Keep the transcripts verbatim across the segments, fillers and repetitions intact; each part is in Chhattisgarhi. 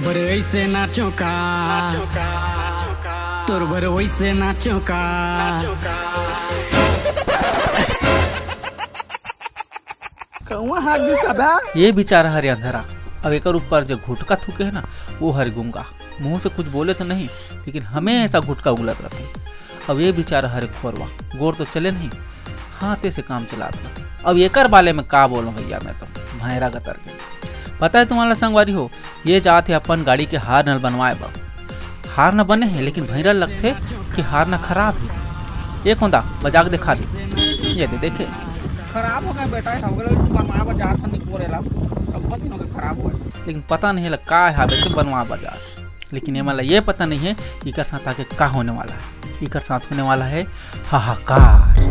बर वैसे नाचो का, तोर बर वैसे नाचो का। कौआ हाथ दिस का बा? ये बेचारा हरे अंधरा, अब एकर ऊपर जो घुटका थूके है ना, वो हरे गुंगा। मुंह से कुछ बोले तो नहीं, लेकिन हमेशा घुटका उगलत रहते। अब ये बेचारा हरे खोरवा, गोर तो चले नहीं, हाथे से काम चलात रहते। अब एकर बारे में का बोलूं भैया, मैं तो भैरा गतर के। पता है तुम्हारा संगवारी हो, ये जात है अपन गाड़ी के हार्न ल बनवाए बर। हार्न बने है, लेकिन भैरा लगथे कि हार्न खराब है। ये कोंदा बजा के दिखा दे, ये दे देखे। खराब हो गया बेटा, हो गया, तू बनवाए बर जात हन, निकोरे ला, अब बहुत दिन हो गए खराब हो गए। लेकिन पता नहीं लग का है, हाबे से बनवा बर जात। लेकिन एमन ला ये पता नहीं है कि इकर साथ आगे का होने वाला है। इकर साथ होने वाला है हाहाकार।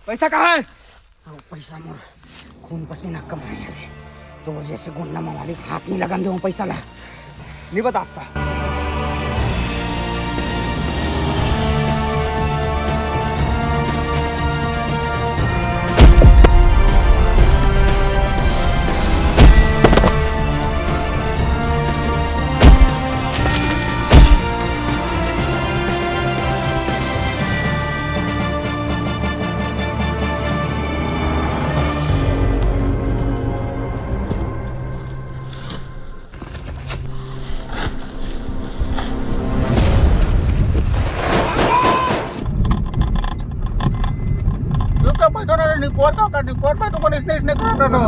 पैसा कहाँ है? अउ पैसा मोर खून पसीना कमाए हरे। तोर जैसे गुंडा मवाली के हाथ नहीं लगन देवं पैसा ला। नहीं बताता। रुक तो, बैठो ना, निपोर तो कर, निपोर में तो कोई इसने, इसने करा था तो।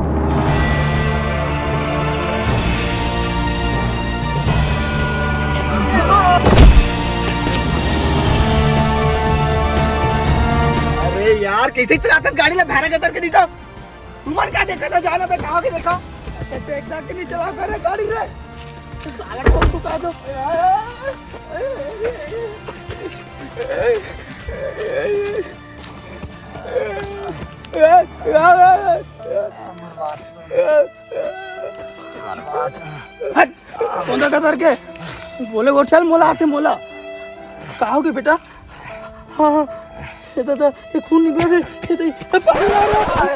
अरे यार, कैसे चलाता गाड़ी ला, भैरा गतर के नहीं था। तुमन का देखा था, जाना मैं कहाँ के देखा। देखता कि नहीं चला करे गाड़ी रे। साला ठोक ठुका दो। हमार बात सुन। हमार बात सुन। हट, कौन सा कतर के? बोले गोठियाल मोला आते मोला। का हो गया बेटा? हाँ, हाँ। ये तो, तो, ये खून निकला थे। ये तो, ये पानी आ रहा है।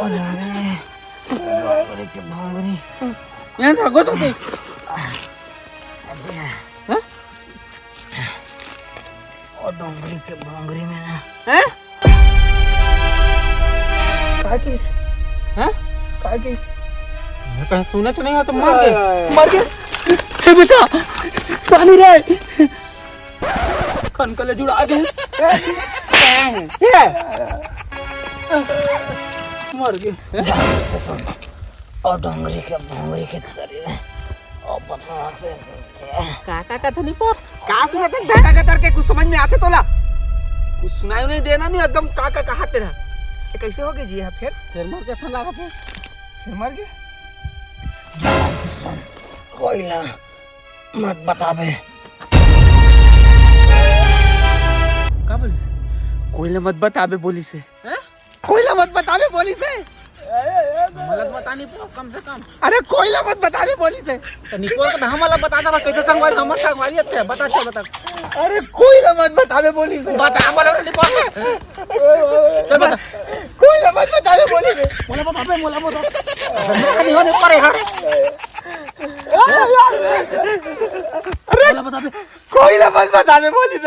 अरे, अरे, अरे। बाप रे, के बाप रे। यहाँ था, गो तो के। हाँ? ओ डोंगरी के भोंगरी में ना। हैं? काय किस? हैं? काय किस? मैं कहीं सुने तो नहीं हो तो मर गए। मर गए? हे बेटा, पानी रे। कनकले जुड़ा गए। ये। मर गए। और डोंगरी के भोंगरी के तरी में। ओ बता। का, का, का थनी पर? का सुनत है? भैरा गतर के कुछ समझ में आथे तोला? कुछ सुनाई नहीं देना नहीं, एकदम का, का, कहा तेरा। ये कैसे हो गए जी यहाँ फिर? फिर मर के सन लागत है। फिर मर गए? कोई ना, मत बताबे। का बोलिस? कोई ना मत बताबे बोलिस। हैं? कोई ला मत बताबे बोलिस। मलत बतानी पो, कम से कम। अरे कोई ला मत बताबे बोलिस। तो निपोर के तो हमला बता दे, कैसे संगवारी, हमर संगवारी अत्ते, बता, चल बता। अरे कोई ला मत बताबे बोलिस। बता, बोलो रे निपोर के। चल बता। कोई ला मत बताबे बोलिस। मोला बताबे, मोला बता। नहीं होने पड़े हर। अरे मोला बताबे। कोई ला मत बताबे बोलिस।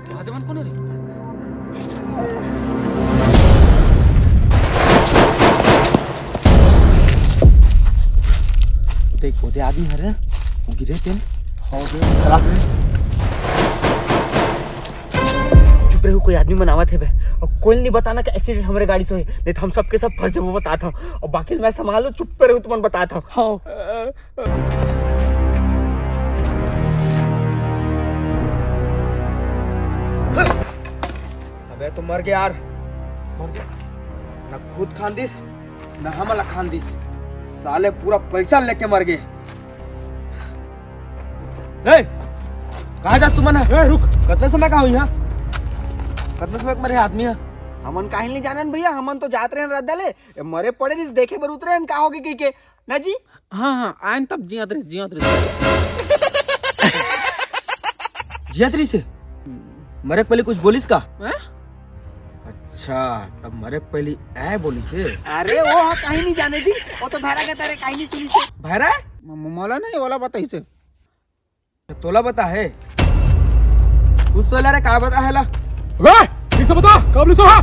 महादेवन कौन है रे? देख, ओदे आदमी हरे, वो गिरे तेन। हाँ, देख, खराब है। चुप रहे, कोई आदमी मन आवत हे बे, अउ कोई नहीं बताना कि एक्सीडेंट हमरे गाड़ी से होय, नहीं तो हम सबके सब फंस जाबो, बतात हंव। अउ बाकी मैं संभालो, चुप रहो, तुमन बतात हंव। हाँ। अबे तो मर गया यार, मर गया। ना खुद खान दिस, ना हमला खान दिस, साले पूरा पैसा लेके मर गए। ए, कहाँ जा तुमन? ए, रुक। कतना समय का होई हा? कतना समय का मरे आदमी हा? हमन काहे नहीं जानन भैया, हमन तो जात रहेन रद्दा ले, ए, मरे पड़े रिस, देखे बर उतरे हन, का होगे कहिके, ना जी? हाँ, हाँ, आयन तब जियत रिस, जियत रिस। जियत रिस? मरे के पहले कुछ बोलिस का? हैं? अच्छा, तब मरे के पहले ऐ बोलिस हे? अरे, वो हा काहे नहीं जाने जी, वो तो भैरा के तरह काहे नहीं सुनिस हे। भैरा? म-, म-, मोला नहीं, ओला बताइस हे। तोला बता हे? कुछ तो ला रे, का बता हे ला? अबे, ठीक से बता, का बोलिस हा?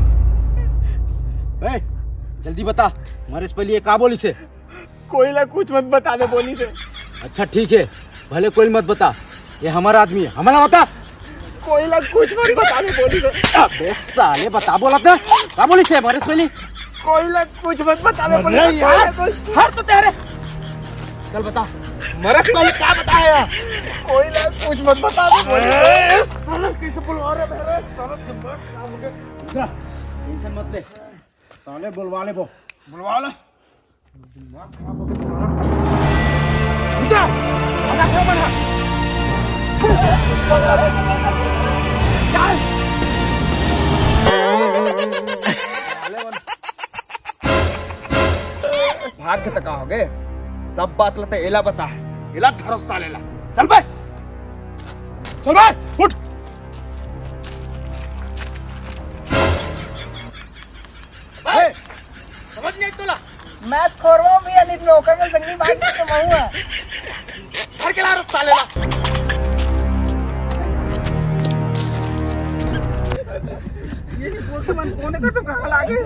ए, जल्दी बता, मरे से पहले ये का बोलिस हे? कोई ला कुछ मत बताबे बोलिस हे। अच्छा ठीक हे, भले कोई मत बता, ये हमर आदमी हे, हमला बता। कोई ला कुछ मत बताबे बोलिस हे। अबे साले, बता बोलत हे, का बोलिस हे मरे से पहले? कोई ला कुछ मत बताबे बोलिस हे, अरे यार, कोई ला कुछ। हट तो तेरे। चल बता, मरे से पहले का बताया? कोई ला कुछ मत बताबे बोलिस हे। ए, साला कैसे बुलवा रहे मेरे? साला दिमाग खराब हो गया। टेंशन मत ले, साले बुलवा लेबो, बुलवा ले। दिमाग खराब हो गया। उठा! भागा क्यों बना? चल! भाग के तका हो गए। सब बात ला ते एला बता हे। एला भरोसा लेला। चल बे। चल बे, उठ। ए, समझ नहीं तोला? मैं तो खोरवा भी है, नहीं तो नौकर में संगी भाग के कमाऊंगा। धर के ला रे साले ला। ये नहीं बोलते मन कोने का तो कहाँ लागे?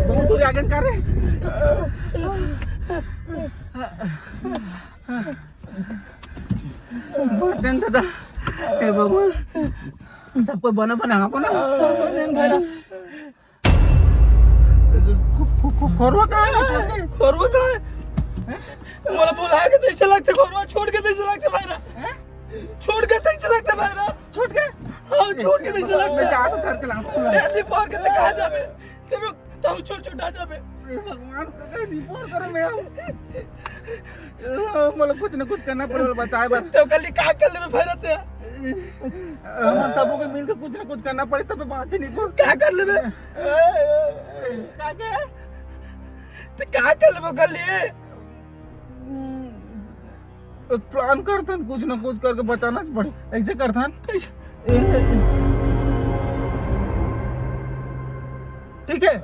बहुत दूर आगे कर रहे। बचन दादा, हे भगवान, सब कोई बना बना, बना। खो-, खो-, खो-, खोरवा कहाँ है? खोरवा कहाँ है? हैं? मोला बुला के तइसे लगथे, खोरवा छोड़ के तइसे लगथे भाई रा। हैं? छोड़ के तइसे लगथे भाई रा। छोड़ के? हाँ, छोड़ के तइसे लगथे। मैं जा तो धर के लाऊं। जल्दी पकड़ के ते कहाँ जाबे? ते रुक, ताऊ छोड़ छोड़ आ जाबे। हे भगवान, कहीं नहीं फोन करो मैं आऊं। मोला कुछ न कुछ करना पड़े बचाए बर। तो कल का कर लेबे भैरत? हम सबो के मिल के कुछ न कुछ करना पड़े, तब बाँचे नहीं को। का कर लेबे? का के? ते का कर लेबे कल? एक प्लान करथन, कुछ न कुछ करके बचाना पड़े। ऐसे करथन। कैसे? ठीक है।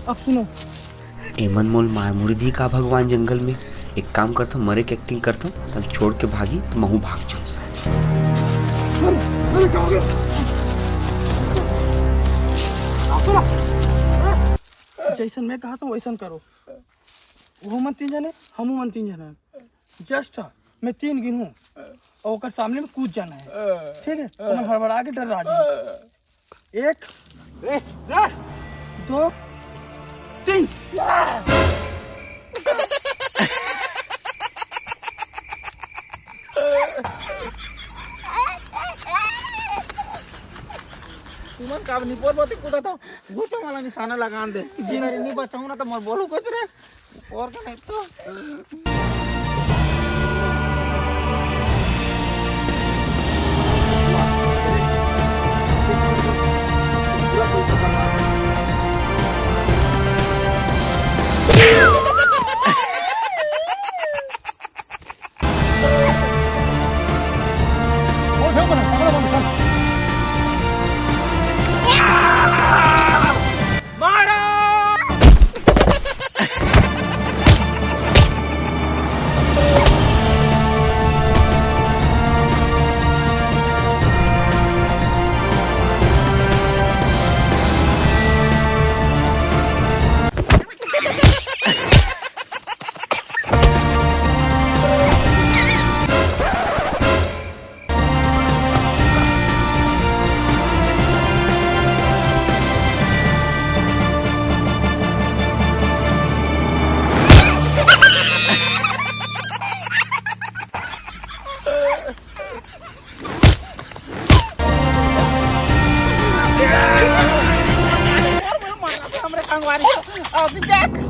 अब सुनो। एमन मोल मार मुड़ी दी का भगवान जंगल में? एक काम करता, मरे के एक्टिंग करता, तब छोड़ के भागी तो महू भाग जाऊँ। जैसन मैं कहा था वैसन करो। वो मन तीन जने, हम मन तीन जने। जस्ट मैं तीन गिनूं और ओकर सामने में कूद जाना है, ठीक है? तो मैं हड़बड़ा के डर रहा। एक, ए, ए। दो, तीन। तुमन का निपोर बोती कूदा तो गुचो वाला निशाना लगा दे। अगर नहीं बचाऊं ना तो मैं बोलूं कुछ रे। और का नहीं तो। हमरे संगवारी हो। अउ देख,